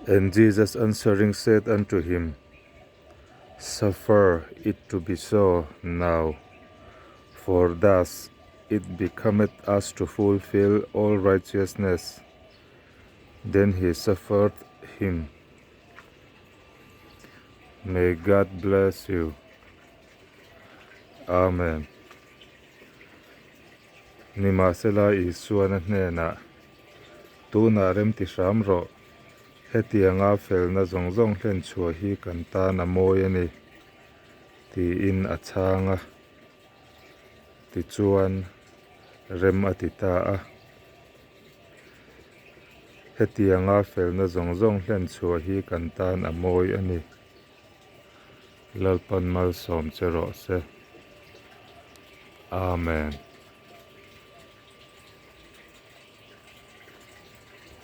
And Jesus answering said unto him, Suffer it to be so now, for thus it becometh us to fulfill all righteousness. Then he suffered him. May God bless you. Amen. Nimahsela Isuan a hnenah, Tunah remti hram rawh, hetianga felna zawng zawng hlen chhuah hi kan tan a mawi a ni, tiin a chhang a. Tichuan, rem a ti ta a. Hetianga felna zawng zawng hlen chhuah hi kan tan a mawi a ni. Lalpan malsawm che rawh se. Amen.